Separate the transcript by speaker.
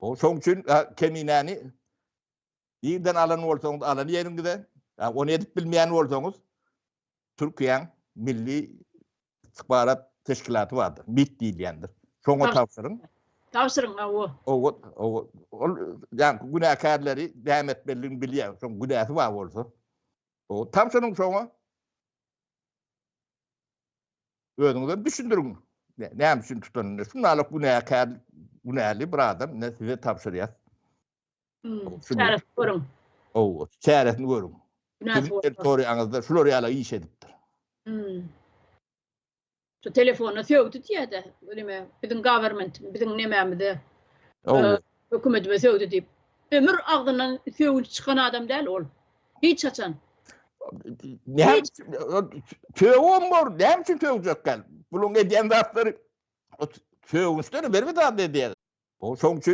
Speaker 1: Şoň üçin keminäni nirden alan bolsaňyz alan ýeriňize, ony edip bilmeýän bolsaňyz Türkiýäň milli istihbarat teşkilaty bardyr. MİT diýilýändir. Şoňa tabşyryň.
Speaker 2: Tabşyryň, hawa.
Speaker 1: Owa, owa. Ol ýaňky günäkärleri näme etmelidigini bilýär. Şoň günäsi bar bolsa. O tabşyryň şoňa. Özüňizem düşündiriň. Näme üçin tutanyny. Şundalyk günäkär, günäli bir adam ne size tabşyrýar.
Speaker 2: Hmm, çäresini görüň.
Speaker 1: Owa, çäresini görüň. Siziň territoriýaňyzda şular ýaly iş edipdir.
Speaker 2: Hmm. Şu telefonda sögdi diýýär-de, neme, biziň government, biziň nemämize, hökümetime sögdi diýip. Ömür agzyndan sögünç çykan adam däl ol. Hiç haçan.
Speaker 1: Näme sögüm bor, näme üçin sögjek gel? Buluň edýän zatlary sögünçden bir zat edýär. Şoň üçin.